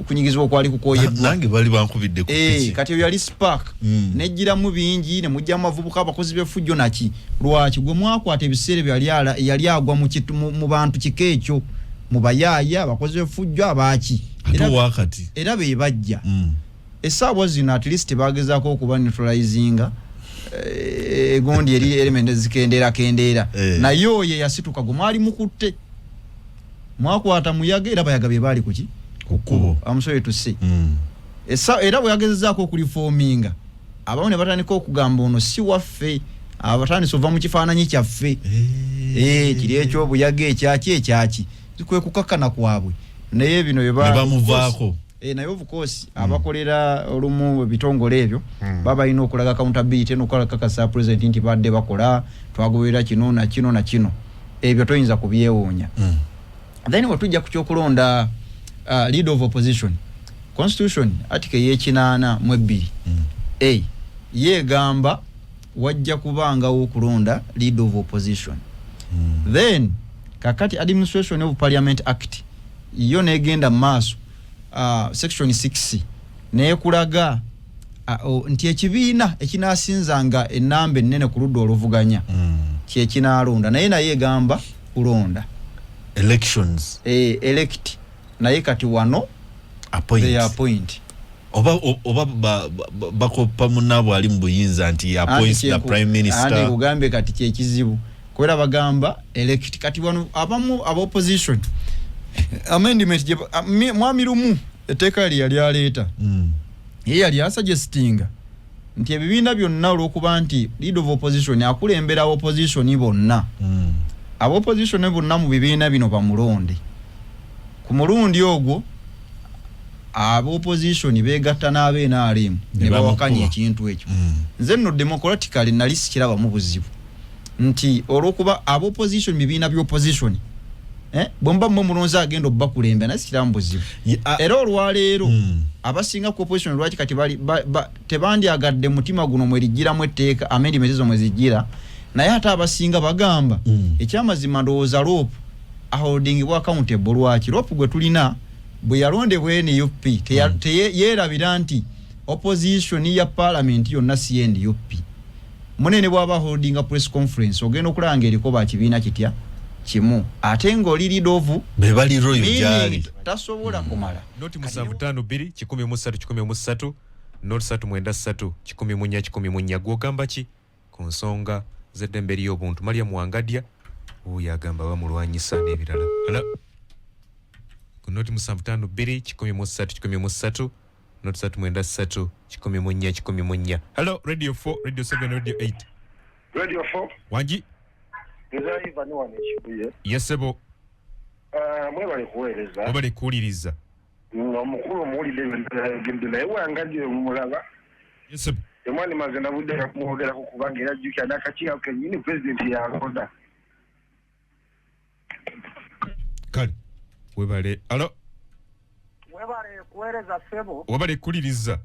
Speaker 2: kunyigizibwa okwali kukoyeddwa.
Speaker 3: Nange bali bankubidde ku piki.
Speaker 2: Kati eyo yali spark, nejjiramu bingi ne mujjamu abavubuka abakozi b'effujjo naki. Lwaki gwe mwakwata ebiseera ebyo yali agwa mu bantu kika ekyo, mu bayaaya, abakozi b'effujjo, abaaki.
Speaker 3: Ate owakati.
Speaker 2: Era be bajja essaawa zino at least bagezaako okuba neutralizinga, egundi eri element zikendeera kendeera. Naye oyo eyasituka gwe mwali mukutte, mwakwata muyaga, era bayaga be baali kuki?
Speaker 3: Ku kkubo.
Speaker 2: Amusobe tuse. Era bwe yagezezaako okureforminga, abamu ne batandika okugamba ono si waffe, abatandise ova mu kifaananyi kyaffe. Kiri ekyobuyaga ekyaki ekyaki, kwe kukakkana kwabwe. Naye bino
Speaker 3: Ne bamuvaako.
Speaker 2: Naye of course abakolera olumu ebitongole ebyo baba balina okulaga accountability n'okukakasa president nti badde bakola, twagoberera kino na kino na kino. Ebyo toyinza kubyewuunya. Then wetujja ku kyokulonda leader of opposition, constitution article y'82 a yeegamba wajja kubangawo okulonda leader of opposition. Then kakati Administration of Parliament Act yo negenda mu maaso, section 6 nekulaga nti ekibiina ekinasinzanga enamba ennene ku ludda oluvuganya kyekinaalonda. Naye egamba kulonda
Speaker 3: elections.
Speaker 2: Elect. Naye kati wano
Speaker 3: appoint.
Speaker 2: They appoint.
Speaker 3: Oba bakopa munnaabwe ali mu buyinza nti appoints the prime
Speaker 2: Anti
Speaker 3: minister.
Speaker 2: Kugambye kati kyekizibu. Kubera bagamba elect. Kati wano abamu aba opposition amendment mwami Lumu etteeka lye yali aleeta, ye yali asuggestinga nti ebibiina byonna, olw'okuba nti leader of opposition akulembera opposition bonna, aba opposition bonna mu bibiina bino bamulonde. Ku mulundi ogwo aba opposition begatta n'aba NRM ne bawakanya ekintu ekyo. Nze nno democratically nali sikirabamu buzibu nti olw'okuba aba opposition, bibiina bya opposition, bwe muba mmwe mulonzi agenda obbakulembera, naye sikirabamu buzibu. Era olwaleero abasinga ku opposition lwaki kati bali tebandyagadde mutima guno mwerigiramu etteeka, amendment ezo mwezijjira, naye ate abasinga bagamba ekyamazima ndowooza LOP aholdingibwa accountable. Lwaki LOP gwe tulina bwe yalondebwa NUP yeerabira nti opposition ya parliament yonna si NUP? Munene bw'aba holdinga press conference, ogenda okulaba nga eriko bakibiina kitya kimu, ate ng'oli leader of
Speaker 3: be bali royo gyali.
Speaker 2: Tasobola kumala.
Speaker 1: 0 752 103 103, 0393 104 104. Gwogamba ki ku nsonga z'eddembe ly'obuntu? Mariam Wangadya oyo agamba bamulwanyisa n'ebirala. Ala ku 0 752 103 103, 0393 104 104. Hello, Radio 4, Radio 7, Radio 8.
Speaker 4: Radio 4.
Speaker 1: Wangi.
Speaker 4: Nze Ivan wano Ekibuye.
Speaker 1: Yesebo.
Speaker 4: Mwebale kuweereza.
Speaker 1: Mwebale kuwuliriza.
Speaker 4: Omukulu omuwulidde byonna, naye Wangadya omulaba.
Speaker 1: Yesebo.
Speaker 4: Omwani maze nabudde kumwogerako kubanga era jjukira n'akakiiko kennyini pulezidenti yalonda.
Speaker 1: Kale webale. Alo.
Speaker 5: Webale kuweereza, ssebo.
Speaker 1: Webale kuwuliriza.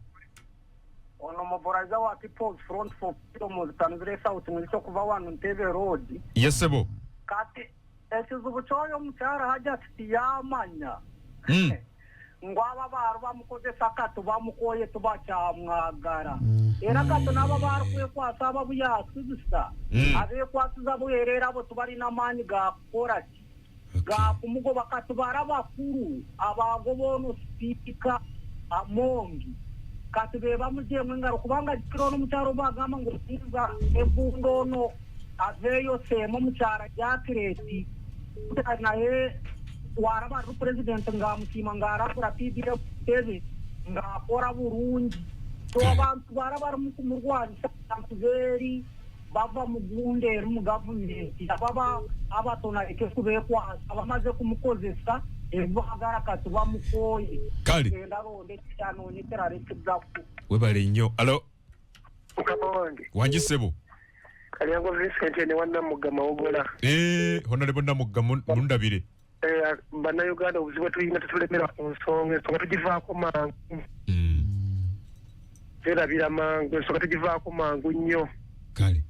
Speaker 5: Ono mobilizer wa People's Front for Freedom Tanzania South muzito kuva wano Ntebe Road.
Speaker 1: Yesebo.
Speaker 5: Kati ekizibu ky'oyo omukyala Hajati tiyamanya ngu aba baaru bamukozesa, kati bamukoye, tubakyamwagara. Era kati n'aba barikwekwasa aba buyasizisa abekwasiza bwerere, abo tubalina amaanyi gakukora ki, gakumugoba. Kati bara bakuru abagoba ono sipiika Amongi, kati be bamugyemu engaro, kubanga jukira ono omukyala bagamba ngu oyinza empunda ono aveeyo seema omukyala Jakireti, naye waraba ari president ng'amusiima ng'arabura PDF ntebe ng'akora burungi. So abantu bara bari kumurwanisa, abantu beri bava mu gundi eri mu gavumenti, ababa abatonaleke kubekwasa abamaze kumukozesa ebibagara, kati bamukoye.
Speaker 1: Kale.
Speaker 5: Genda ronde ekyanonye ekirala ekiddaku.
Speaker 1: Webale nnyo. Alo.
Speaker 4: Mukama wange.
Speaker 1: Wangi, ssebo.
Speaker 4: Kalyango Vincent ne Wannamugga Mawogola.
Speaker 1: Honorable Namugga, mundabire.
Speaker 4: Bannayuganda obuzibu tulina tetulemera ku nsonga, ensonga tugivaako mangu. Twerabira mangu, ensonga tugivaako mangu nnyo.
Speaker 1: Kale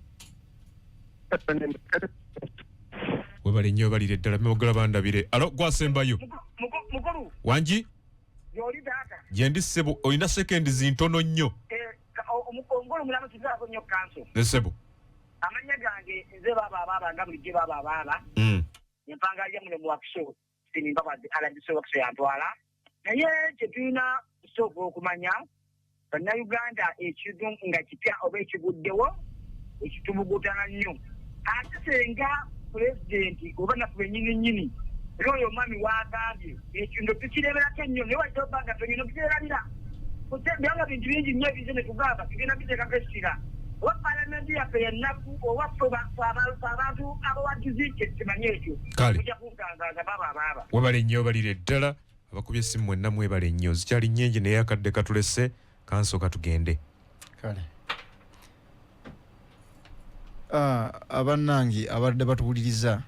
Speaker 1: webale nnyo, webalire ddala, Mawogola bandabire. Alo, gwasembayo.
Speaker 5: Mukulu.
Speaker 1: Wangi.
Speaker 5: Gyoli data?
Speaker 1: Gyendi, ssebo, olina sekendi zintono nnyo.
Speaker 5: Omukulu mulamu, kizaako nnyo kanso.
Speaker 1: Ne ssebo.
Speaker 5: Amannya gange nze baaba abaaba nga bulijjo baaba abaaba empanga lyamuno mu Wakiso sinimbabazi alagise Wakiso yantwala, naye kyetulina kusooka okumanya bannayuganda, ekintu nga kipya oba ekiguddewo ekitubugutana nnyo, ate senga pulezidenti oba naffe bennyini nnyini, era oyo omwami wagambye ekintu tukireberako ennyo, naye wajja obbanga fenyino tukirerabira byanga bintu bingi nnyo ebize ne tugamba tugenda biteekako essira, oba palamenti yaffe yennaku oba ffe abantu abawagizi kyekimanyi ekyo.
Speaker 1: Kale.
Speaker 5: Mujja kuntangaza baaba abaaba.
Speaker 1: Webale nnyo, webalire ddala. Abakubye essimu mwenna mwebale nnyo, zikyali nnyingi naye akadde katulese, kansooka tugende.
Speaker 2: Kale. Abannange abadde batuwuliriza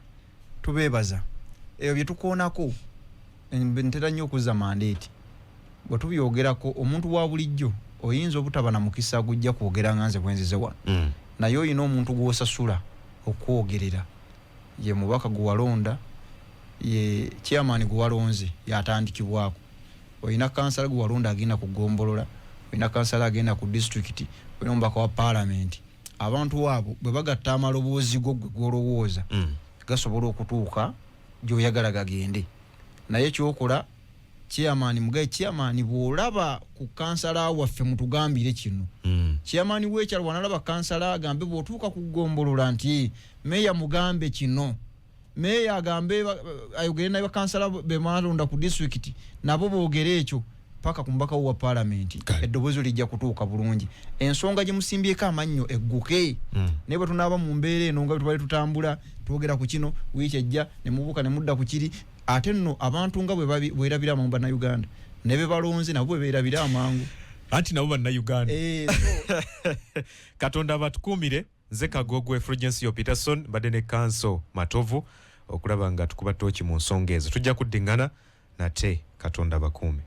Speaker 2: tubeebaza. Ebyo bye tukoonako ntera nnyo okuzza mandate bwe tubyogerako. Omuntu wa bulijjo oyinza obutaba na mukisa gujja kwogera nga nze bwenzize wano, naye oyina omuntu gw'osasula okwogerera, ye mubaka gwe walonda, ye chairman gwe walonze yatandikibwako, oyina kansala gwe walonda agenda ku gombolola, oyina kansala agenda ku disitulikiti, oyina omubaka wa paalamenti. Abantu abo bwe bagatta amaloboozi go gwe gwolowooza gasobola okutuuka gy'oyagala gagende. Naye kyokola, chairman mugaye, chairman bw'olaba ku kansala waffe mutugambire kino. Chairman w'ekyalo wanalaba kansala agambe bw'otuuka ku ggombolola nti meeya mugambe kino, meeya agambe ayogere naye bakansala be mwalonda ku disitulikiti nabo boogere ekyo paka ku mubaka wo wa paalamenti. Eddoboozi lijja kutuuka bulungi, ensonga gye musimbyeko amannyo egguke. Naye bwe tunaaba mu mbeera eno nga bwe tubadde tutambula twogera ku kino, wiiki ejja ne mubuuka ne mudda ku kiri, ate nno abantu nga bwe beerabira amangu, Bannayuganda ne be balonze nabo bwe beerabira amangu.
Speaker 1: Anti nabo Bannayuganda.
Speaker 2: Eh, so
Speaker 1: Katonda abatukuumire. Nze Kagogwe Fulgencio Peterson, mbadde ne Kanso Matovu okulaba nga tukuba tooki mu nsonga ezo. Tujja kuddiŋŋana nate, Katonda bakuume.